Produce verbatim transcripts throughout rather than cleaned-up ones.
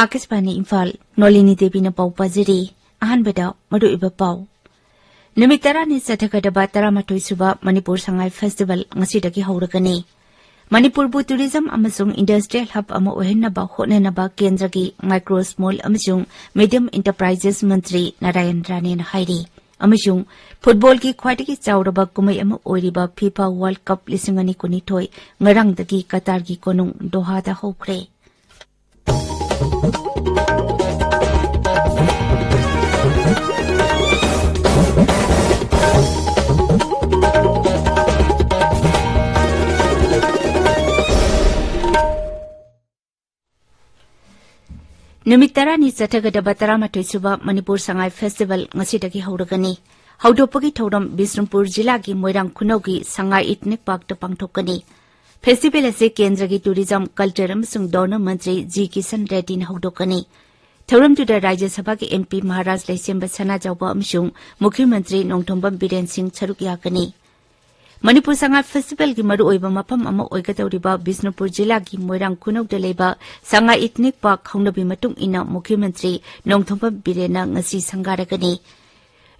ꯑꯥꯀꯥꯁꯕꯥꯅꯤ ꯏꯝꯐꯥꯜ, ꯅꯣꯂꯤꯅꯤ ꯗꯦꯕꯤꯅ ꯄꯥꯎ ꯄꯥꯖꯔꯤ꯫ ꯑꯍꯥꯟꯕꯗ ꯃꯔꯨꯑꯣꯏꯕ ꯄꯥꯎ꯫ ꯅꯨꯃꯤꯠ ꯇꯔꯥꯅꯤ ꯆꯠꯊꯒꯗꯕ ꯇꯔꯥꯃꯥꯊꯣꯏ ꯁꯨꯕ ꯃꯅꯤꯄꯨꯔ ꯁꯉꯥꯏ ꯐꯦꯁꯇꯤꯚꯦꯜ ꯉꯁꯤꯗꯒꯤ ꯍꯧꯔꯒꯅꯤ꯫ ꯃꯅꯤꯄꯨꯔꯕꯨ ꯇꯨꯔꯤꯖꯝ ꯑꯃꯁꯨꯡ ꯏꯟꯗꯁꯇ꯭ꯔꯤꯌꯦꯜ ꯍꯕ ꯑꯃ ꯑꯣꯏꯍꯟꯅꯕ ꯍꯣꯠꯅꯅꯕ ꯀꯦꯟꯗ꯭ꯔꯒꯤ ꯃꯥꯏꯀ꯭ꯔꯣ, ꯁ꯭ꯃꯣꯜ ꯑꯃꯁꯨꯡ ꯃꯤꯗꯤꯌꯝ ꯏꯟꯇꯔꯄ꯭ꯔꯥꯏꯖꯦꯁ ꯃꯟꯇ꯭ꯔꯤ ꯅꯥꯔꯥꯌꯟ ꯔꯥꯅꯦꯅ ꯍꯥꯏꯔꯤ꯫ ꯑꯃꯁꯨꯡ ꯐꯨꯠꯕꯣꯜꯒꯤ ꯈ꯭ꯋꯥꯏꯗꯒꯤ ꯆꯥꯎꯔꯕ ꯀꯨꯝꯍꯩ ꯑꯃ ꯑꯣꯏꯔꯤꯕ ꯐꯤꯐꯥ ꯋꯥꯔꯜꯗ ꯀꯞ ꯂꯤꯁꯤꯡ ꯑꯅꯤ ꯀꯨꯟꯅꯤꯊꯣꯏ ꯉꯔꯥꯡꯗꯒꯤ ꯀꯇꯥꯔꯒꯤ ꯀꯣꯅꯨꯡ ꯗꯣꯍꯥꯗ ꯍꯧꯈ꯭ꯔꯦ꯫ ꯅꯨꯃꯤꯠ ꯇꯔꯥꯅꯤ ꯆꯠꯊꯒꯗꯕ ꯇꯔꯥꯃꯥꯊꯣꯏ ꯁꯨꯕ ꯃꯅꯤꯄꯨꯔ ꯁꯉꯥꯏ ꯐꯦꯁꯇꯤꯚꯦꯜ ꯉꯁꯤꯗꯒꯤ ꯍꯧꯔꯒꯅꯤ꯫ ꯍꯧꯗꯣꯛꯄꯒꯤ ꯊꯧꯔꯝ ꯕꯤꯁꯅꯨꯄꯨꯔ ꯖꯤꯂꯥꯒꯤ ꯃꯣꯏꯔꯥꯡ ꯈꯨꯅꯧꯒꯤ ꯁꯉꯥꯏ ꯏꯊꯅꯤꯛ ꯄꯥꯔꯛꯇ ꯄꯥꯡꯊꯣꯛꯀꯅꯤ꯫ ꯐꯦꯁꯇꯤꯚꯦꯜ ꯑꯁꯤ ꯀꯦꯟꯗ꯭ꯔꯒꯤ ꯇꯨꯔꯤꯖꯝ, ꯀꯜꯆꯔ ꯑꯃꯁꯨꯡ ꯗꯣꯅꯔ ꯃꯟꯇ꯭ꯔꯤ ꯖꯤ ꯀꯤꯁꯟ ꯔꯦꯗꯗꯤꯅ ꯍꯧꯗꯣꯛꯀꯅꯤ꯫ ꯊꯧꯔꯝꯗꯨꯗ ꯔꯥꯖ꯭ꯌ ꯁꯚꯥꯒꯤ ꯑꯦꯝ ꯄꯤ ꯃꯍꯥꯔꯥꯖ ꯂꯩꯁꯦꯝꯕ ꯁꯅꯥꯖꯥꯎꯕ ꯑꯃꯁꯨꯡ ꯃꯨꯈ꯭ꯌ ꯃꯟꯇ꯭ꯔꯤ ꯅꯣꯡꯊꯣꯝꯕꯝ ꯕꯤꯔꯦꯟ ꯁꯤꯡ ꯁꯔꯨꯛ ꯌꯥꯒꯅꯤ꯫ ꯃꯅꯤꯄꯨꯔ ꯁꯉꯥꯏ ꯐꯦꯁꯇꯤꯚꯦꯜꯒꯤ ꯃꯔꯨꯑꯣꯏꯕ ꯃꯐꯝ ꯑꯃ ꯑꯣꯏꯒꯗꯧꯔꯤꯕ ꯕꯤꯁꯅꯨꯄꯨꯔ ꯖꯤꯂꯥꯒꯤ ꯃꯣꯏꯔꯥꯡ ꯈꯨꯅꯧꯗ ꯂꯩꯕ ꯁꯉꯥꯏ ꯏꯊꯅꯤꯛ ꯄꯥꯔꯛ ꯍꯧꯅꯕꯤ ꯃꯇꯨꯡ ꯏꯟꯅ ꯃꯨꯈ꯭ꯌ ꯃꯟꯇ꯭ꯔꯤ ꯅꯣꯡꯊꯣꯝꯕꯝ ꯕꯤꯔꯦꯟꯅ ꯉꯁꯤ ꯁꯪꯒꯥꯔꯒꯅꯤ꯫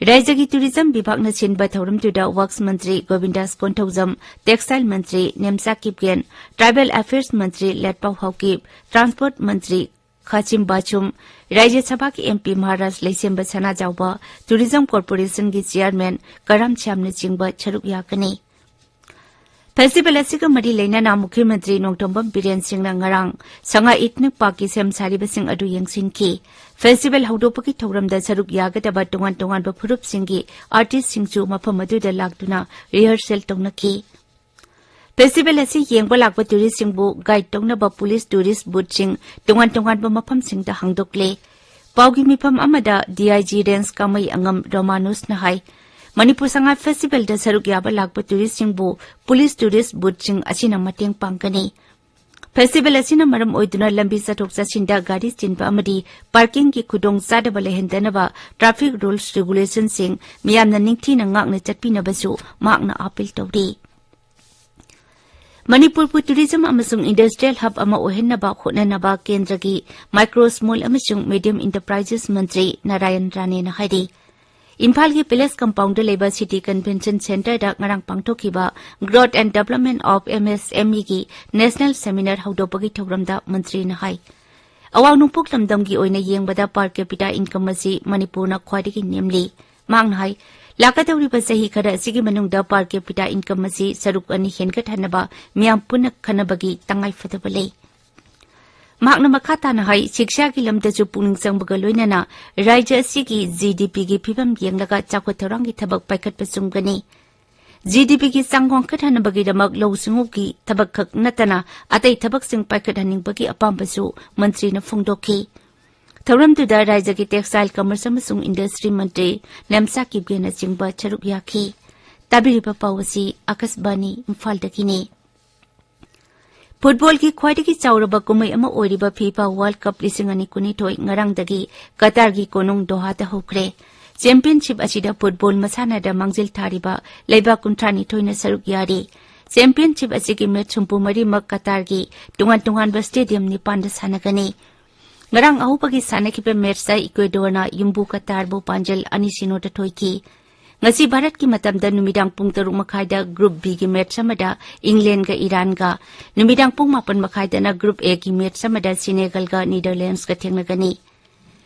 ꯔꯥꯖ꯭ꯌꯒꯤ ꯇꯨꯔꯤꯖꯝ ꯕꯤꯚꯥꯒꯅ ꯁꯤꯟꯕ ꯊꯧꯔꯝꯗꯨꯗ ꯋꯥꯛꯁ ꯃꯟꯇ꯭ꯔꯤ ꯒꯣꯕꯤꯟꯗꯥꯁ ꯀꯣꯟꯊꯧꯖꯝ, ꯇꯦꯛꯁꯇꯥꯏꯜ ꯃꯟꯇ꯭ꯔꯤ ꯅꯦꯝꯆꯥ ꯀꯤꯞꯒꯦꯟ, ꯇ꯭ꯔꯥꯏꯕꯦꯜ ꯑꯦꯐꯤꯌꯔꯁ ꯃꯟꯇ꯭ꯔꯤ ꯂꯦꯠꯄꯥꯎ ꯍꯥꯎꯀꯤꯞ, ꯇ꯭ꯔꯥꯟꯁꯄꯣꯔꯠ ꯃꯟꯇ꯭ꯔꯤ ꯈꯥꯆꯤꯝ ꯕꯥꯆꯨꯝ, ꯔꯥꯖ꯭ꯌ ꯁꯚꯥꯒꯤ M P Maharaja Leishemba Sanajaoba, tourism ꯀꯣꯔꯄꯣꯔꯦꯁꯟꯒꯤ ꯆꯤꯌꯥꯔꯃꯦꯟ ꯀꯔꯥꯝ ꯁ꯭ꯌꯥꯝꯅꯆꯤꯡꯕ ꯁꯔꯨꯛ ꯌꯥꯒꯅꯤ꯫ ꯐꯦꯁꯇꯤꯚꯦꯜ ꯑꯁꯤꯒ ꯃꯔꯤ ꯂꯩꯅꯅ ꯃꯨꯈ꯭ꯌ ꯃꯟꯇ꯭ꯔꯤ ꯅꯣꯡꯊꯣꯝꯕꯝ ꯕꯤꯔꯦꯟ ꯁꯤꯡꯅ ꯉꯔꯥꯡ ꯁꯉꯥꯏ ꯏꯊꯅꯤꯛ ꯄꯥꯔꯛꯀꯤ ꯁꯦꯝ ꯁꯥꯔꯤꯕꯁꯤꯡ ꯑꯗꯨ ꯌꯦꯡꯁꯤꯟꯈꯤ꯫ ꯐꯦꯁꯇꯤꯚꯦꯜ ꯍꯧꯗꯣꯛꯄꯒꯤ ꯊꯧꯔꯝꯗ ꯁꯔꯨꯛ ꯌꯥꯒꯗꯕ ꯇꯣꯉꯥꯟ ꯇꯣꯉꯥꯟꯕ ꯐꯨꯔꯨꯞꯁꯤꯡꯒꯤ ꯑꯥꯔꯇꯤꯁꯁꯤꯡꯁꯨ ꯃꯐꯝ ꯑꯗꯨꯗ ꯂꯥꯛꯇꯨꯅ ꯔꯤꯍꯔꯁꯦꯜ ꯇꯧꯅꯈꯤ꯫ ꯐꯦꯁꯇꯤꯚꯦꯜ ꯑꯁꯤ ꯌꯦꯡꯕ ꯂꯥꯛꯄ ꯇꯨꯔꯤꯁꯁꯤꯡꯕꯨ ꯒꯥꯏꯗ ꯇꯧꯅꯕ ꯄꯨꯂꯤꯁ ꯇꯨꯔꯤꯁ ꯕꯨꯊꯁꯤꯡ ꯇꯣꯉꯥꯟ ꯇꯣꯉꯥꯟꯕ ꯃꯐꯝꯁꯤꯡꯗ ꯍꯥꯡꯗꯣꯛꯂꯦ꯫ ꯄꯥꯎꯒꯤ ꯃꯤꯐꯝ ꯑꯃꯗ ꯗꯤ ꯑꯥꯏ ꯖꯤ ꯔꯦꯟꯖ ꯀꯥꯃꯩ ꯑꯉꯝ ꯔꯣꯃꯥꯅꯨꯁꯅ ꯍꯥꯏ, ꯃꯅꯤꯄꯨꯔ ꯁꯉꯥꯏ ꯐꯦꯁꯇꯤꯚꯦꯜꯗ ꯁꯔꯨꯛ ꯌꯥꯕ ꯂꯥꯛꯄ ꯇꯨꯔꯤꯁꯁꯤꯡꯕꯨ ꯄꯨꯂꯤꯁ ꯇꯨꯔꯤꯁ ꯕꯨꯊꯁꯤꯡ ꯑꯁꯤꯅ ꯃꯇꯦꯡ ꯄꯥꯡꯒꯅꯤ꯫ ꯐꯦꯁꯇꯤꯚꯦꯜ ꯑꯁꯤꯅ ꯃꯔꯝ ꯑꯣꯏꯗꯨꯅ ꯂꯝꯕꯤ ꯆꯠꯊꯣꯛ ꯆꯠꯁꯤꯟꯗ ꯒꯥꯔꯤ ꯆꯤꯟꯕ ꯑꯃꯗꯤ ꯄꯥꯔꯀꯤꯡꯒꯤ ꯈꯨꯗꯣꯡꯆꯥꯗꯕ ꯂꯩꯍꯟꯗꯅꯕ ꯇ꯭ꯔꯥꯐꯤꯛ ꯔꯨꯜꯁ ꯔꯤꯒꯨꯂꯦꯁꯟꯁꯤꯡ ꯃꯤꯌꯥꯝꯅ ꯅꯤꯡꯊꯤꯅ ꯉꯥꯛꯅ ꯆꯠꯄꯤꯅꯕꯁꯨ ꯃꯍꯥꯛꯅ ꯑꯥꯄꯤꯜ ꯇꯧꯔꯤ꯫ ꯃꯅꯤꯄꯨꯔꯕꯨ ꯇꯨꯔꯤꯖꯝ ꯑꯃꯁꯨꯡ ꯏꯟꯗꯁꯇ꯭ꯔꯤꯌꯦꯜ ꯍꯕ ꯑꯃ ꯑꯣꯏꯍꯟꯅꯕ ꯍꯣꯠꯅꯅꯕ ꯀꯦꯟꯗ꯭ꯔꯒꯤ ꯃꯥꯏꯀ꯭ꯔꯣ, ꯁ꯭ꯃꯣꯜ ꯑꯃꯁꯨꯡ ꯃꯤꯗꯤꯌꯝ ꯏꯟꯇꯔꯄ꯭ꯔꯥꯏꯖꯦꯁ ꯃꯟꯇ꯭ꯔꯤ ꯅꯥꯔꯥꯌꯟ ꯔꯥꯅꯦꯅ ꯍꯥꯏꯔꯤ꯫ ꯏꯝꯐꯥꯜꯒꯤ ꯄꯦꯂꯦꯁ ꯀꯝꯄꯥꯎꯟꯗ ꯂꯩꯕ ꯁꯤꯇꯤ ꯀꯟꯚꯦꯟꯁꯟ ꯁꯦꯟꯇꯔꯗ ꯉꯔꯥꯡ ꯄꯥꯡꯊꯣꯛꯈꯤꯕ growth and development of M S M ꯏꯒꯤ ꯅꯦꯁꯅꯦꯜ ꯁꯦꯃꯤꯅꯥꯔ ꯍꯧꯗꯣꯛꯄꯒꯤ ꯊꯧꯔꯝꯗ ꯃꯟꯇ꯭ꯔꯤꯅ ꯍꯥꯏ, ꯑꯋꯥꯡ ꯅꯣꯡꯄꯣꯛ ꯂꯝꯗꯝꯒꯤ ꯑꯣꯏꯅ ꯌꯦꯡꯕꯗ per capita income ꯑꯁꯤ ꯃꯅꯤꯄꯨꯔꯅ ꯈ꯭ꯋꯥꯏꯗꯒꯤ ꯅꯦꯝꯂꯤ꯫ ꯃꯍꯥꯛꯅ ꯍꯥꯏ, ꯂꯥꯛꯀꯗꯧꯔꯤꯕ ꯆꯍꯤ ꯈꯔ ꯑꯁꯤꯒꯤ ꯃꯅꯨꯡꯗ per capita income ꯑꯁꯤ ꯁꯔꯨꯛ ꯑꯅꯤ ꯍꯦꯟꯒꯠꯍꯟꯅꯕ ꯃꯤꯌꯥꯝ ꯄꯨꯟꯅ ꯈꯟꯅꯕꯒꯤ ꯇꯉꯥꯏꯐꯗꯕ ꯂꯩ꯫ ꯃꯍꯥꯛꯅ ꯃꯈꯥ ꯇꯥꯅ ꯍꯥꯏ, ꯁꯤꯛꯁꯥꯒꯤ ꯂꯝꯗꯁꯨ ꯄꯨꯛꯅꯤꯡ ꯆꯪꯕꯒ ꯂꯣꯏꯅꯅ ꯔꯥꯖ꯭ꯌ ꯑꯁꯤꯒꯤ ꯖꯤꯗꯤꯄꯤꯒꯤ ꯐꯤꯕꯝ ꯌꯦꯡꯂꯒ ꯆꯥꯎꯈꯠ ꯊꯧꯔꯥꯡꯒꯤ ꯊꯕꯛ ꯄꯥꯏꯈꯠꯄ ꯆꯨꯝꯒꯅꯤ꯫ ꯖꯤꯗꯤꯄꯤꯒꯤ ꯆꯥꯡ ꯋꯥꯡꯈꯠꯍꯟꯅꯕꯒꯤꯗꯃꯛ ꯂꯧꯎ ꯁꯤꯡꯎꯒꯤ ꯊꯕꯛ ꯈꯛ ꯅꯠꯇꯅ ꯑꯇꯩ ꯊꯕꯛꯁꯤꯡ ꯄꯥꯏꯈꯠꯍꯟꯅꯤꯡꯕꯒꯤ ꯑꯄꯥꯝꯕꯁꯨ ꯃꯟꯇ꯭ꯔꯤꯅ ꯐꯣꯡꯗꯣꯛꯈꯤ꯫ ꯊꯧꯔꯝꯗꯨꯗ ꯔꯥꯖ꯭ꯌꯒꯤ ꯇꯦꯛꯁꯇꯥꯏꯜ, ꯀꯃꯔꯁ ꯑꯃꯁꯨꯡ ꯏꯟꯗꯁꯇ꯭ꯔꯤ ꯃꯟꯇ꯭ꯔꯤ ꯅꯦꯝꯆꯥ ꯀꯤꯞꯒꯦꯅꯆꯤꯡꯕ ꯁꯔꯨꯛ ꯌꯥꯈꯤ꯫ ꯇꯥꯕꯤꯔꯤꯕ ꯄꯥꯎ ꯑꯁꯤ ꯑꯥꯀꯥꯁꯕꯥꯅꯤ ꯏꯝꯐꯥꯜꯗꯒꯤꯅꯤ꯫ ꯐꯨꯠꯕꯣꯜꯒꯤ ꯈ꯭ꯋꯥꯏꯗꯒꯤ ꯆꯥꯎꯔꯕ ꯀꯨꯝꯍꯩ ꯑꯃ ꯑꯣꯏꯔꯤꯕ ꯐꯤꯐꯥ ꯋꯥꯔꯜꯗ ꯀꯞ ꯂꯤꯁꯤꯡ ꯑꯅꯤ ꯀꯨꯟꯅꯤꯊꯣꯏ ꯉꯔꯥꯡꯗꯒꯤ ꯀꯇꯥꯔꯒꯤ ꯀꯣꯅꯨꯡ ꯗꯣꯍꯥꯗ ꯍꯧꯈ꯭ꯔꯦ꯫ ꯆꯦꯝꯄꯤꯌꯟꯁꯤꯞ ꯑꯁꯤꯗ ꯐꯨꯠꯕꯣꯜ ꯃꯁꯥꯟꯅꯗ ꯃꯥꯡꯖꯤꯜ ꯊꯥꯔꯤꯕ ꯂꯩꯕꯥꯛ ꯀꯨꯟꯊ꯭ꯔꯥꯅꯤꯊꯣꯏꯅ ꯁꯔꯨꯛ ꯌꯥꯔꯤ꯫ ꯆꯦꯝꯄꯤꯌꯟꯁꯤꯞ ꯑꯁꯤꯒꯤ ꯃꯦꯆ ꯍꯨꯝꯐꯨ ꯃꯔꯤꯃꯛ ꯀꯇꯥꯔꯒꯤ ꯇꯣꯉꯥꯟ ꯇꯣꯉꯥꯟꯕ ꯁ꯭ꯇꯦꯗꯤꯌꯝ ꯅꯤꯄꯥꯟꯗ ꯁꯥꯟꯅꯒꯅꯤ꯫ ꯉꯔꯥꯡ ꯑꯍꯧꯕꯒꯤ ꯁꯥꯟꯅꯈꯤꯕ ꯃꯦꯆꯇ ꯏꯀ꯭ꯋꯦꯗꯣꯔꯅ ꯌꯨꯝꯕꯨ ꯀꯇꯥꯔꯕꯨ ꯄꯥꯟꯖꯜ ꯑꯅꯤ ꯁꯤꯅꯣꯗ ꯊꯣꯏꯈꯤ꯫ ꯉꯁꯤ ꯚꯥꯔꯠꯀꯤ ꯃꯇꯝꯗ ꯅꯨꯃꯤꯗꯥꯡ ꯄꯨꯡ ꯇꯔꯨꯛ ꯃꯈꯥꯏꯗ ꯒ꯭ꯔꯨꯞ ꯕꯤꯒꯤ ꯃꯦꯆ ꯑꯃꯗ ꯏꯪꯂꯦꯟꯒ ꯏꯔꯥꯟꯒ, ꯅꯨꯃꯤꯗꯥꯡ ꯄꯨꯡ ꯃꯥꯄꯟ ꯃꯈꯥꯏꯗꯅ ꯒ꯭ꯔꯨꯞ ꯑꯦꯒꯤ ꯃꯦꯆ ꯑꯃꯗ ꯁꯤꯅꯦꯒꯜꯒ ꯅꯤꯗꯔꯂꯦꯟꯗꯁꯀ ꯊꯦꯡꯅꯒꯅꯤ꯫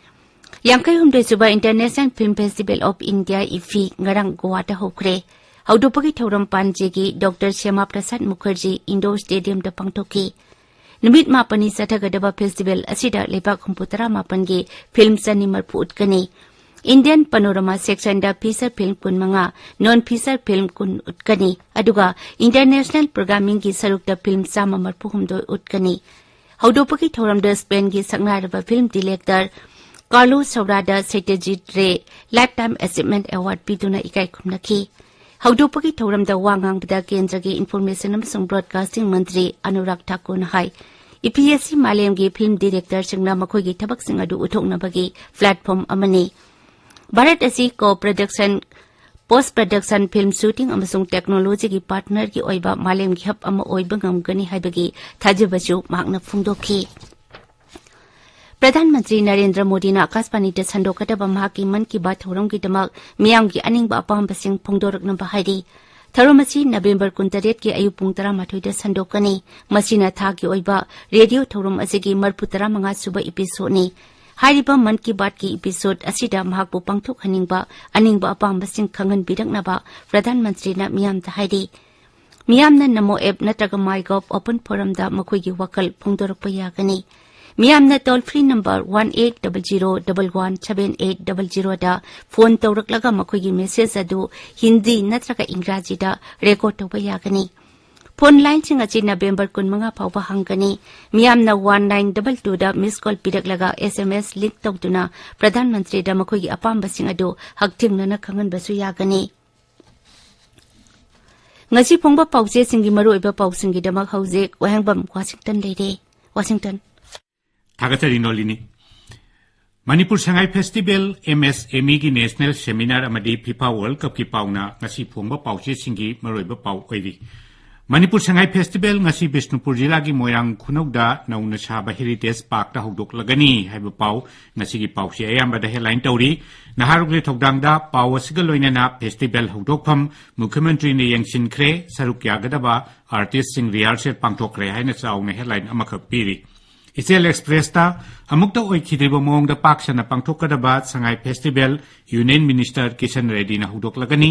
ꯌꯥꯡꯈꯩ ꯍꯨꯝꯗꯣꯏ ꯁꯨꯕ international film festival of India, IFFI, ꯉꯔꯥꯡ ꯒꯣꯋꯥꯗ ꯍꯧꯈ꯭ꯔꯦ꯫ ꯍꯧꯗꯣꯛꯄꯒꯤ ꯊꯧꯔꯝ ꯄꯥꯟꯖꯦꯒꯤ ꯗꯣꯛꯇꯔ ꯁ꯭ꯌꯥꯃꯥ ꯄ꯭ꯔꯁꯥꯗ ꯃꯨꯈꯔꯖꯤ ꯏꯟꯗꯣꯔ ꯁ꯭ꯇꯦꯗꯤꯌꯝꯗ ꯄꯥꯡꯊꯣꯛꯈꯤ꯫ ꯅꯨꯃꯤꯠ ꯃꯥꯄꯟꯅꯤ ꯆꯠꯊꯒꯗꯕ ꯐꯦꯁꯇꯤꯚꯦꯜ ꯑꯁꯤꯗ ꯂꯩꯕꯥꯛ ꯍꯨꯝꯐꯨꯇꯔꯥ ꯃꯥꯄꯟꯒꯤ ꯐꯤꯜꯝ ꯆꯅꯤ ꯃꯔꯐꯨ ꯎꯠꯀꯅꯤ꯫ ꯏꯟꯗꯤꯌꯟ ꯄꯅꯣꯔꯃꯥ ꯁꯦꯛꯁꯟꯗ ꯐꯤꯆꯔ ꯐꯤꯜꯝ ꯀꯨꯟꯃꯉꯥ, ꯅꯣꯟ ꯐꯤꯆꯔ ꯐꯤꯜꯝ ꯀꯨꯟ ꯎꯠꯀꯅꯤ, ꯑꯗꯨꯒ ꯏꯟꯇꯔꯅꯦꯁꯅꯦꯜ ꯄ꯭ꯔꯣꯒ꯭ꯔꯥꯃꯤꯡꯒꯤ ꯁꯔꯨꯛꯇ ꯐꯤꯜꯝ ꯆꯥꯝꯃ ꯃꯔꯐꯨ ꯍꯨꯝꯗꯣꯏ ꯎꯠꯀꯅꯤ꯫ ꯍꯧꯗꯣꯛꯄꯒꯤ ꯊꯧꯔꯝꯗ ꯁ꯭ꯄꯦꯟꯒꯤ ꯁꯛꯅꯥꯏꯔꯕ ꯐꯤꯜꯝ ꯗꯤꯔꯦꯛꯇꯔ ꯀꯥꯔꯂꯣ ꯁꯧꯔꯥꯗ ꯁꯩꯇꯖꯤꯠ ꯔꯦ ꯂꯥꯏꯐ ꯇꯥꯏꯝ ꯑꯦꯆꯤꯚꯃꯦꯟꯠ ꯑꯦꯋꯥꯔꯗ ꯄꯤꯗꯨꯅ ꯏꯀꯥꯏ ꯈꯨꯝꯅꯈꯤ꯫ ꯍꯧꯗꯣꯛꯄꯒꯤ ꯊꯧꯔꯝꯗ ꯋꯥ ꯉꯥꯡꯕꯗ ꯀꯦꯟꯗ꯭ꯔꯒꯤ ꯏꯟꯐꯣꯔꯃꯦꯁꯟ ꯑꯃꯁꯨꯡ ꯕ꯭ꯔꯣꯗꯀꯥꯁꯇꯤꯡ ꯃꯟꯇ꯭ꯔꯤ ꯑꯅꯨꯔꯥꯒ ꯊꯥꯀꯨꯔꯅ ꯍꯥꯏ, ꯏ ꯄꯤ ꯑꯦꯁ ꯁꯤ ꯃꯥꯂꯦꯝꯒꯤ ꯐꯤꯜꯝ ꯗꯤꯔꯦꯛꯇꯔꯁꯤꯡꯅ ꯃꯈꯣꯏꯒꯤ ꯊꯕꯛꯁꯤꯡ ꯑꯗꯨ ꯎꯠꯊꯣꯛꯅꯕꯒꯤ ꯄ꯭ꯂꯦꯠꯐꯣꯔꯝ ꯑꯃꯅꯤ꯫ ꯚꯥꯔꯠ ꯑꯁꯤ ꯀꯣ ꯄ꯭ꯔꯗꯛꯁꯟ, ꯄꯣꯁ ꯄ꯭ꯔꯗꯛꯁꯟ, ꯐꯤꯜꯝ ꯁꯨꯇꯤꯡ ꯑꯃꯁꯨꯡ ꯇꯦꯛꯅꯣꯂꯣꯖꯤꯒꯤ ꯄꯥꯔꯠꯅꯔꯒꯤ ꯑꯣꯏꯕ ꯃꯥꯂꯦꯝꯒꯤ ꯍꯕ ꯑꯃ ꯑꯣꯏꯕ ꯉꯝꯒꯅꯤ ꯍꯥꯏꯕꯒꯤ ꯊꯥꯖꯕꯁꯨ ꯃꯍꯥꯛꯅ ꯐꯣꯡꯗꯣꯛꯈꯤ꯫ ꯄ꯭ꯔꯙꯥꯟ ꯃꯟꯇ꯭ꯔꯤ ꯅꯔꯦꯟꯗ꯭ꯔ ꯃꯣꯗꯤꯅ ꯑꯀꯥꯁꯕꯥꯅꯤꯗ ꯁꯟꯗꯣꯛꯀꯗꯕ ꯃꯍꯥꯛꯀꯤ ꯃꯟ ꯀꯤ ꯕꯥꯠ ꯊꯧꯔꯝꯒꯤꯗꯃꯛ ꯃꯤꯌꯥꯝꯒꯤ ꯑꯅꯤꯡꯕ ꯑꯄꯥꯝꯕꯁꯤꯡ ꯐꯣꯡꯗꯣꯔꯛꯅꯕ ꯍꯥꯏꯔꯤ꯫ ꯊꯧꯔꯝ ꯑꯁꯤ ꯅꯕꯦꯝꯕꯔ ꯀꯨꯟꯇꯔꯦꯠꯀꯤ ꯑꯌꯨꯛ ꯄꯨꯡ ꯇꯔꯥꯃꯥꯊꯣꯏꯗ ꯁꯟꯗꯣꯛꯀꯅꯤ꯫ ꯃꯁꯤꯅ ꯊꯥꯒꯤ ꯑꯣꯏꯕ ꯔꯦꯗꯤꯑꯣ ꯊꯧꯔꯝ ꯑꯁꯤꯒꯤ ꯃꯔꯐꯨꯇꯔꯥꯃꯉꯥ ꯁꯨꯕ ꯏꯄꯤꯁꯣꯗꯅꯤ꯫ ꯍꯥꯏꯔꯤꯕ ꯃꯟ ꯀꯤ ꯕꯥꯠꯀꯤ ꯏꯄꯤꯁꯣꯗ ꯑꯁꯤꯗ ꯃꯍꯥꯛꯄꯨ ꯄꯥꯡꯊꯣꯛꯍꯟꯅꯤꯡꯕ ꯑꯅꯤꯡꯕ ꯑꯄꯥꯝꯕꯁꯤꯡ ꯈꯪꯍꯟꯕꯤꯔꯛꯅꯕ ꯄ꯭ꯔꯙꯥꯟ ꯃꯟꯇ꯭ꯔꯤꯅ ꯃꯤꯌꯥꯝꯗ ꯍꯥꯏꯔꯤ꯫ ꯃꯤꯌꯥꯝꯅ ꯅꯃꯣ ꯑꯦꯞ ꯅꯠꯇ꯭ꯔꯒ ꯃꯥꯏ ꯒꯣꯚ ꯑꯣꯄꯟ ꯐꯣꯔꯝꯗ ꯃꯈꯣꯏꯒꯤ ꯋꯥꯈꯜ ꯐꯣꯡꯗꯣꯔꯛꯄ ꯌꯥꯒꯅꯤ꯫ ꯃꯤꯌꯥꯝꯅ toll free number one eight double zero double one seven eight double ꯖꯤꯔꯣꯗ ꯐꯣꯟ ꯇꯧꯔꯛꯂꯒ ꯃꯈꯣꯏꯒꯤ ꯃꯦꯁꯦꯖ ꯑꯗꯨ ꯍꯤꯟꯗꯤ ꯅꯠꯇ꯭ꯔꯒ ꯏꯪꯒ꯭ꯔꯥꯖꯤꯗ ꯔꯦꯀꯣꯔꯗ ꯇꯧꯕ ꯌꯥꯒꯅꯤ꯫ ꯐꯣꯟ ꯂꯥꯏꯟꯁꯤꯡ ꯑꯁꯤ ꯅꯕꯦꯝꯕꯔ ꯀꯨꯟꯃꯉꯥ ꯐꯥꯎꯕ ꯍꯥꯡꯒꯅꯤ꯫ ꯃꯤꯌꯥꯝꯅ ꯋꯥꯟ ꯅꯥꯏꯟ ꯗꯕꯜ ꯇꯨꯗ ꯃꯤꯁ ꯀꯣꯜ ꯄꯤꯔꯛꯂꯒ ꯑꯦꯁ ꯑꯦꯝ ꯑꯦꯁ ꯂꯤꯡꯛ ꯇꯧꯗꯨꯅ ꯄ꯭ꯔꯙꯥꯟ ꯃꯟꯇ꯭ꯔꯤꯗ ꯃꯈꯣꯏꯒꯤ ꯑꯄꯥꯝꯕꯁꯤꯡ ꯑꯗꯨ ꯍꯛꯊꯦꯡꯅꯅ ꯈꯪꯍꯟꯕꯁꯨ ꯌꯥꯒꯅꯤ꯫ ꯉꯁꯤ ꯐꯣꯡꯕ ꯄꯥꯎꯆꯦꯁꯤꯡꯒꯤ ꯃꯔꯨꯑꯣꯏꯕ ꯄꯥꯎꯁꯤꯡꯒꯤꯗꯃꯛ ꯍꯧꯖꯤꯛ ꯋꯥꯍꯦꯡꯕꯝ ꯋꯥꯁꯤꯡꯇꯟ ꯂꯩꯔꯦ꯫ ꯋꯥꯁꯤꯡꯇꯟ꯫ ꯊꯥꯒꯠꯆꯔꯤ Nolini. Manipur Sangai festival, M S M ꯏꯒꯤ ꯅꯦꯁꯅꯦꯜ ꯁꯦꯃꯤꯅꯥꯔ ꯑꯃꯗꯤ ꯐꯤꯐꯥ ꯋꯥꯔꯜꯗ ꯀꯞꯀꯤ ꯄꯥꯎꯅ ꯉꯁꯤ ꯐꯣꯡꯕ ꯄꯥꯎꯆꯦꯁꯤꯡꯒꯤ ꯃꯔꯨꯑꯣꯏꯕ ꯄꯥꯎ ꯑꯣꯏꯔꯤ꯫ ꯃꯅꯤꯄꯨꯔ ꯁꯉꯥꯏ ꯐꯦꯁꯇꯤꯚꯦꯜ ꯉꯁꯤ ꯕꯤꯁꯅꯨꯄꯨꯔ ꯖꯤꯂꯥꯒꯤ ꯃꯣꯏꯔꯥꯡ ꯈꯨꯅꯧꯗ ꯅꯧꯅ ꯁꯥꯕ ꯍꯦꯔꯤꯇꯦꯖ ꯄꯥꯔꯛꯇ ꯍꯧꯗꯣꯛꯂꯒꯅꯤ ꯍꯥꯏꯕ ꯄꯥꯎ ꯉꯁꯤꯒꯤ ꯄꯥꯎꯆꯦ ꯑꯌꯥꯝꯕꯗ ꯍꯦꯗꯂꯥꯏꯟ ꯇꯧꯔꯤ꯫ ꯅꯍꯥꯔꯣꯜꯒꯤ ꯊꯧꯗꯥꯡꯗ ꯄꯥꯎ ꯑꯁꯤꯒ ꯂꯣꯏꯅꯅ ꯐꯦꯁꯇꯤꯚꯦꯜ ꯍꯧꯗꯣꯛꯐꯝ ꯃꯨꯈ꯭ꯌ ꯃꯟꯇ꯭ꯔꯤꯅ ꯌꯦꯡꯁꯤꯟꯈ꯭ꯔꯦ, ꯁꯔꯨꯛ ꯌꯥꯒꯗꯕ ꯑꯥꯔꯇꯤꯁꯁꯤꯡ ꯔꯤꯍꯥꯔꯁꯦꯜ ꯄꯥꯡꯊꯣꯛꯈ꯭ꯔꯦ ꯍꯥꯏꯅ ꯆꯥꯎꯅ ꯍꯦꯗꯂꯥꯏꯟ ꯑꯃꯈꯛ ꯄꯤꯔꯤ꯫ ꯏꯆꯦꯜ ꯑꯦꯛꯁꯄ꯭ꯔꯦꯁꯇ ꯑꯃꯨꯛꯇ ꯑꯣꯏꯈꯤꯗ꯭ꯔꯤꯕ ꯃꯑꯣꯡꯗ ꯄꯥꯛ ꯁꯟꯅ ꯄꯥꯡꯊꯣꯛꯀꯗꯕ ꯁꯉꯥꯏ festival union minister Kisan ꯔꯦꯗꯗꯤꯅ ꯍꯧꯗꯣꯛꯂꯒꯅꯤ꯫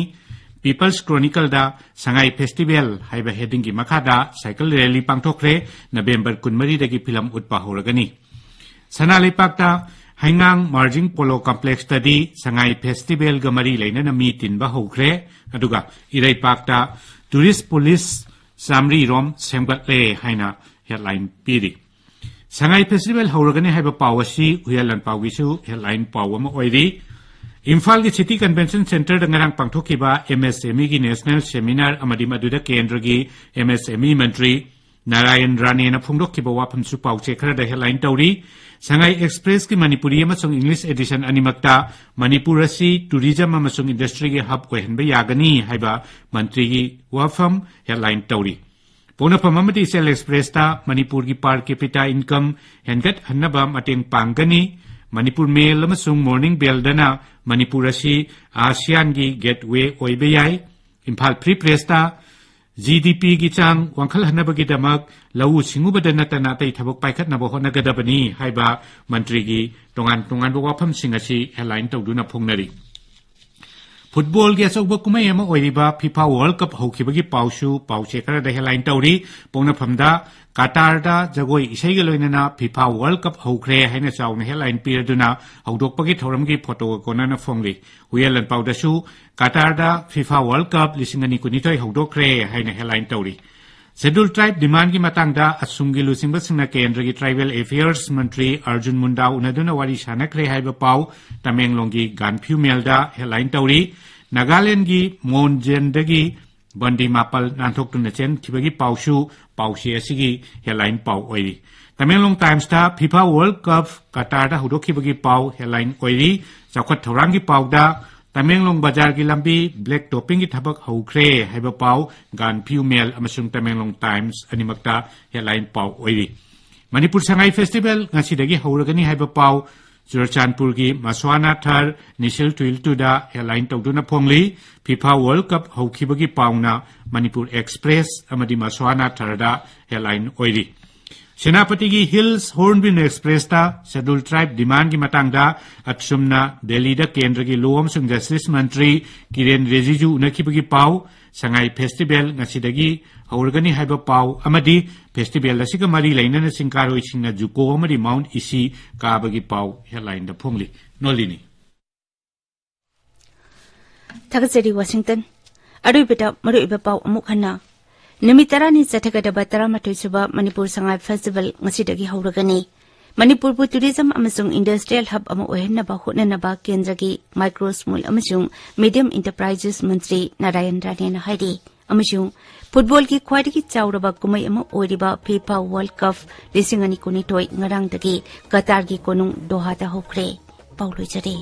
Peoples ꯀ꯭ꯔꯣꯅꯤꯀꯜꯗ ꯁꯉꯥꯏ ꯐꯦꯁꯇꯤꯚꯦꯜ ꯍꯥꯏꯕ ꯍꯦꯗꯤꯡꯒꯤ ꯃꯈꯥꯗ ꯁꯥꯏꯀꯜ ꯔꯦꯂꯤ ꯄꯥꯡꯊꯣꯛꯈ꯭ꯔꯦ꯫ ꯅꯕꯦꯝꯕꯔ ꯀꯨꯟꯃꯔꯤꯗꯒꯤ ꯐꯤꯂꯝ ꯎꯠꯄ ꯍꯧꯔꯒꯅꯤ꯫ ꯁꯅꯥ ꯂꯩꯄꯥꯛꯇ ꯍꯩꯉꯥꯡ ꯃꯥꯔꯖꯤꯡ ꯄꯣꯂꯣ ꯀꯝꯄ꯭ꯂꯦꯛꯁꯇꯗꯤ ꯁꯉꯥꯏ ꯐꯦꯁꯇꯤꯚꯦꯜꯒ ꯃꯔꯤ ꯂꯩꯅꯅ ꯃꯤ ꯇꯤꯟꯕ ꯍꯧꯈ꯭ꯔꯦ꯫ ꯑꯗꯨꯒ ꯏꯔꯩꯄꯥꯛꯇ ꯇꯨꯔꯤꯁ ꯄꯨꯂꯤꯁ ꯆꯥꯃꯔꯤ ꯔꯣꯝ ꯁꯦꯝꯒꯠꯂꯦ ꯍꯥꯏꯅ ꯍꯦꯗꯂꯥꯏꯟ ꯄꯤꯔꯤ꯫ ꯁꯉꯥꯏ ꯐꯦꯁꯇꯤꯚꯦꯜ ꯍꯧꯔꯒꯅꯤ ꯍꯥꯏꯕ ꯄꯥꯎ ꯑꯁꯤ ꯍꯨꯏꯌꯥꯟ ꯂꯥꯟꯄꯥꯎꯒꯤꯁꯨ ꯍꯦꯗꯂꯥꯏꯟ ꯄꯥꯎ ꯑꯃ ꯑꯣꯏꯔꯤ꯫ ꯏꯝꯐꯥꯜꯒꯤ ꯁꯤꯇꯤ ꯀꯟꯚꯦꯟꯁꯟ ꯁꯦꯟꯇꯔꯗ ꯉꯔꯥꯡ ꯄꯥꯡꯊꯣꯛꯈꯤꯕ ꯑꯦꯝ ꯑꯦꯁ ꯑꯦꯝ ꯏꯒꯤ ꯅꯦꯁꯅꯦꯜ ꯁꯦꯃꯤꯅꯥꯔ ꯑꯃꯗꯤ ꯃꯗꯨꯗ ꯀꯦꯟꯗ꯭ꯔꯒꯤ ꯑꯦꯝ ꯑꯦꯁ ꯑꯦꯝ ꯏ ꯃꯟꯇ꯭ꯔꯤ ꯅꯥꯔꯥꯌꯟ ꯔꯥꯅꯦꯅ ꯐꯣꯡꯗꯣꯛꯈꯤꯕ ꯋꯥꯐꯝꯁꯨ ꯄꯥꯎꯆꯦ ꯈꯔꯗ ꯍꯦꯗꯂꯥꯏꯟ ꯇꯧꯔꯤ꯫ ꯁꯉꯥꯏ ꯑꯦꯛꯁꯄ꯭ꯔꯦꯁꯀꯤ ꯃꯅꯤꯄꯨꯔꯤ ꯑꯃꯁꯨꯡ ꯏꯪꯂꯤꯁ ꯑꯦꯗꯤꯁꯟ ꯑꯅꯤꯃꯛꯇ ꯃꯅꯤꯄꯨꯔ ꯑꯁꯤ ꯇꯨꯔꯤꯖꯝ ꯑꯃꯁꯨꯡ ꯏꯟꯗꯁꯇ꯭ꯔꯤꯒꯤ ꯍꯕ ꯑꯣꯏꯍꯟꯕ ꯌꯥꯒꯅꯤ ꯍꯥꯏꯕ ꯃꯟꯇ꯭ꯔꯤꯒꯤ ꯋꯥꯐꯝ ꯍꯦꯗꯂꯥꯏꯟ ꯇꯧꯔꯤ꯫ ꯄꯣꯛꯅꯐꯝ ꯑꯃꯗꯤ ꯏꯆꯦꯜ ꯑꯦꯛꯁꯄ꯭ꯔꯦꯁꯇ ꯃꯅꯤꯄꯨꯔꯒꯤ per capita income ꯍꯦꯟꯒꯠꯍꯟꯅꯕ ꯃꯇꯦꯡ ꯄꯥꯡꯒꯅꯤ꯫ ꯃꯅꯤꯄꯨꯔ ꯃꯦꯜ ꯑꯃꯁꯨꯡ ꯃꯣꯔꯅꯤꯡ ꯕꯦꯜꯗꯅ ꯃꯅꯤꯄꯨꯔ ꯑꯁꯤ ꯑꯥꯁꯤꯌꯥꯟꯒꯤ ꯒꯦꯠꯋꯦ ꯑꯣꯏꯕ ꯌꯥꯏ꯫ ꯏꯝꯐꯥꯜ ꯐ꯭ꯔꯤ ꯄ꯭ꯔꯦꯁꯇ ꯖꯤ ꯗꯤ ꯄꯤꯒꯤ ꯆꯥꯡ ꯋꯥꯡꯈꯠꯍꯟꯅꯕꯒꯤꯗꯃꯛ ꯂꯧꯎ ꯁꯤꯡꯎꯕꯗ ꯅꯠꯇꯅ ꯑꯇꯩ ꯊꯕꯛ ꯄꯥꯏꯈꯠꯅꯕ ꯍꯣꯠꯅꯒꯗꯕꯅꯤ ꯍꯥꯏꯕ ꯃꯟꯇ꯭ꯔꯤꯒꯤ ꯇꯣꯉꯥꯟ ꯇꯣꯉꯥꯟꯕ ꯋꯥꯐꯝꯁꯤꯡ ꯑꯁꯤ ꯍꯦꯗꯂꯥꯏꯟ ꯇꯧꯗꯨꯅ ꯐꯣꯡꯅꯔꯤ꯫ ꯐꯨꯠꯕꯣꯜꯒꯤ ꯑꯆꯧꯕ ꯀꯨꯝꯍꯩ ꯑꯃ ꯑꯣꯏꯔꯤꯕ ꯐꯤꯐꯥ ꯋꯥꯔꯜ ꯀꯞ ꯍꯧꯈꯤꯕꯒꯤ ꯄꯥꯎꯁꯨ ꯄꯥꯎꯆꯦ ꯈꯔꯗ ꯍꯦꯗꯂꯥꯏꯟ ꯇꯧꯔꯤ꯫ ꯄꯣꯛꯅꯐꯝꯗ ꯀꯇꯥꯔꯗ ꯖꯒꯣꯏ ꯏꯁꯩꯒ ꯂꯣꯏꯅꯅ ꯐꯤꯐꯥ ꯋꯥꯔꯜ ꯀꯞ ꯍꯧꯈ꯭ꯔꯦ ꯍꯥꯏꯅ ꯆꯥꯎꯅ ꯍꯦꯗꯂꯥꯏꯟ ꯄꯤꯔꯗꯨꯅ ꯍꯧꯗꯣꯛꯄꯒꯤ ꯊꯧꯔꯝꯒꯤ ꯐꯣꯇꯣꯒ ꯀꯣꯟꯅꯅ ꯐꯣꯡꯂꯤ꯫ ꯍꯨꯏꯌꯦꯟ ꯂꯥꯟꯄꯥꯎꯗꯁꯨ ꯀꯇꯥꯔꯗ ꯐꯤꯐꯥ ꯋꯥꯔꯜ ꯀꯞ ꯂꯤꯁꯤꯡ ꯑꯅꯤ ꯀꯨꯟꯅꯤꯊꯣꯏ ꯍꯧꯗꯣꯛꯈ꯭ꯔꯦ ꯍꯥꯏꯅ ꯍꯦꯗꯂꯥꯏꯟ ꯇꯧꯔꯤ꯫ ꯁꯦꯗꯨꯜ ꯇ꯭ꯔꯥꯏꯕ ꯗꯤꯃꯥꯟꯒꯤ ꯃꯇꯥꯡꯗ ꯑꯁꯣꯝꯒꯤ ꯂꯨꯆꯤꯡꯕꯁꯤꯡꯅ ꯀꯦꯟꯗ꯭ꯔꯒꯤ ꯇ꯭ꯔꯥꯏꯕꯦꯜ ꯑꯦꯐꯤꯌꯔꯁ ꯃꯟꯇ꯭ꯔꯤ ꯑꯔꯖꯨꯟ ꯃꯨꯟꯗꯥ ꯎꯅꯗꯨꯅ ꯋꯥꯔꯤ ꯁꯥꯟꯅꯈ꯭ꯔꯦ ꯍꯥꯏꯕ ꯄꯥꯎ ꯇꯃꯦꯡꯂꯣꯡꯒꯤ ꯒꯥꯟꯐ꯭ꯌꯨ ꯃꯦꯜꯗ ꯍꯦꯗꯂꯥꯏꯟ ꯇꯧꯔꯤ꯫ ꯅꯥꯒꯥꯂꯦꯟꯗꯒꯤ ꯃꯣꯟꯖꯦꯟꯗꯒꯤ ꯕꯟꯗꯤ ꯃꯥꯄꯜ ꯅꯥꯟꯊꯣꯛꯇꯨꯅ ꯆꯦꯟꯈꯤꯕꯒꯤ ꯄꯥꯎꯁꯨ ꯄꯥꯎꯆꯦ ꯑꯁꯤꯒꯤ ꯍꯦꯗꯂꯥꯏꯟ ꯄꯥꯎ ꯑꯣꯏꯔꯤ꯫ ꯇꯃꯦꯡꯂꯣꯡ ꯇꯥꯏꯝꯁꯇ ꯐꯤꯐꯥ ꯋꯥꯔꯜ ꯀꯞ ꯀꯇꯥꯔꯗ ꯍꯧꯗꯣꯛꯈꯤꯕꯒꯤ ꯄꯥꯎ ꯍꯦꯗꯂꯥꯏꯟ ꯑꯣꯏꯔꯤ꯫ ꯆꯥꯎꯈꯠ ꯊꯧꯔꯥꯡꯒꯤ ꯄꯥꯎꯗ ꯇꯃꯦꯡꯂꯣꯡ ꯕꯖꯥꯔꯒꯤ ꯂꯝꯕꯤ ꯕ꯭ꯂꯦꯛ ꯇꯣꯞꯄꯤꯡꯒꯤ ꯊꯕꯛ ꯍꯧꯈ꯭ꯔꯦ ꯍꯥꯏꯕ ꯄꯥꯎ ꯒꯥꯟꯐ꯭ꯌꯨ ꯃꯦꯜ ꯑꯃꯁꯨꯡ ꯇꯃꯦꯡꯂꯣꯡ ꯇꯥꯏꯝꯁ ꯑꯅꯤꯃꯛꯇ ꯍꯦꯗꯂꯥꯏꯟ ꯄꯥꯎ ꯑꯣꯏꯔꯤ꯫ ꯃꯅꯤꯄꯨꯔ ꯁꯉꯥꯏ ꯐꯦꯁꯇꯤꯚꯦꯜ ꯉꯁꯤꯗꯒꯤ ꯍꯧꯔꯒꯅꯤ ꯍꯥꯏꯕ ꯄꯥꯎ ꯆꯨꯔꯆꯥꯟꯄꯨꯔꯒꯤ ꯃꯁ꯭ꯋꯥꯅꯥ ꯊꯔ ꯅꯤꯁꯤꯜ ꯇꯨꯏꯜꯇꯨꯗ ꯍꯦꯗꯂꯥꯏꯟ ꯇꯧꯗꯨꯅ ꯐꯣꯡꯂꯤ꯫ ꯐꯤꯐꯥ ꯋꯥꯔꯜ ꯀꯞ ꯍꯧꯈꯤꯕꯒꯤ ꯄꯥꯎꯅ ꯃꯅꯤꯄꯨꯔ ꯑꯦꯛꯁꯄ꯭ꯔꯦꯁ ꯑꯃꯗꯤ ꯃꯁ꯭ꯋꯥꯅꯥ ꯊꯔꯗ ꯍꯦꯗꯂꯥꯏꯟ ꯑꯣꯏꯔꯤ꯫ ꯁꯦꯅꯥꯄꯇꯤꯒꯤ ꯍꯤꯜꯁ ꯍꯣꯔꯟꯕꯤꯜ ꯑꯦꯛꯁꯄ꯭ꯔꯦꯁꯇ ꯁꯦꯗꯨꯜ ꯇ꯭ꯔꯥꯏꯕ ꯗꯤꯃꯥꯟꯒꯤ ꯃꯇꯥꯡꯗ ꯑꯁꯨꯝꯅ ꯗꯦꯜꯂꯤꯗ ꯀꯦꯟꯗ꯭ꯔꯒꯤ ꯂꯣ ꯑꯃꯁꯨꯡ ꯖꯁꯇꯤꯁ ꯃꯟꯇ꯭ꯔꯤ ꯀꯤꯔꯦꯟ ꯔꯤꯖꯤꯖꯨ ꯎꯅꯈꯤꯕꯒꯤ ꯄꯥꯎ, ꯁꯉꯥꯏ ꯐꯦꯁꯇꯤꯚꯦꯜ ꯉꯁꯤꯗꯒꯤ ꯍꯧꯔꯒꯅꯤ ꯍꯥꯏꯕ ꯄꯥꯎ ꯑꯃꯗꯤ ꯐꯦꯁꯇꯤꯚꯦꯜ ꯑꯁꯤꯒ ꯃꯔꯤ ꯂꯩꯅꯅ ꯆꯤꯡꯀꯥꯔꯣꯏꯁꯤꯡꯅ ꯖꯨꯀꯣ ꯑꯃꯗꯤ ꯃꯥꯎꯟꯠ ꯏꯁꯤ ꯀꯥꯕꯒꯤ ꯄꯥꯎ ꯍꯦꯗꯂꯥꯏꯟꯗ ꯐꯣꯡꯂꯤ꯫ ꯅꯣꯂꯤꯅꯤ꯫ ꯊꯥꯒꯠꯆꯔꯤ, ꯋꯥꯁꯤꯡꯇꯟ꯫ ꯑꯔꯣꯏꯕꯗ ꯃꯔꯨꯑꯣꯏꯕ ꯄꯥꯎ ꯑꯃꯨꯛ ꯍꯟꯅ꯫ ꯅꯨꯃꯤꯠ ꯇꯔꯥꯅꯤ ꯆꯠꯊꯒꯗꯕ ꯇꯔꯥꯃꯥꯊꯣꯏ ꯁꯨꯕ ꯃꯅꯤꯄꯨꯔ ꯁꯉꯥꯏ ꯐꯦꯁꯇꯤꯚꯦꯜ ꯉꯁꯤꯗꯒꯤ ꯍꯧꯔꯒꯅꯤ꯫ ꯃꯅꯤꯄꯨꯔꯕꯨ tourism ꯑꯃꯁꯨꯡ industrial hub ꯑꯃ ꯑꯣꯏꯍꯟꯅꯕ ꯍꯣꯠꯅꯅꯕ ꯀꯦꯟꯗ꯭ꯔꯒꯤ micro, small ꯑꯃꯁꯨꯡ medium enterprises ꯃꯟꯇ꯭ꯔꯤ ꯅꯥꯔꯥꯌꯟ ꯔꯥꯅꯦꯅ ꯍꯥꯏꯔꯤ꯫ ꯑꯃꯁꯨꯡ ꯐꯨꯠꯕꯣꯜꯒꯤ ꯈ꯭ꯋꯥꯏꯗꯒꯤ ꯆꯥꯎꯔꯕ ꯀꯨꯝꯍꯩ ꯑꯃ ꯑꯣꯏꯔꯤꯕ FIFA World Cup ꯂꯤꯁꯤꯡ ꯑꯅꯤ ꯀꯨꯟꯅꯤꯊꯣꯏ ꯉꯔꯥꯡꯗꯒꯤ ꯀꯇꯥꯔꯒꯤ ꯀꯣꯅꯨꯡ ꯗꯣꯍꯥꯗ ꯍꯧꯈ꯭ꯔꯦ꯫ ꯄꯥꯎ ꯂꯣꯏꯖꯔꯦ꯫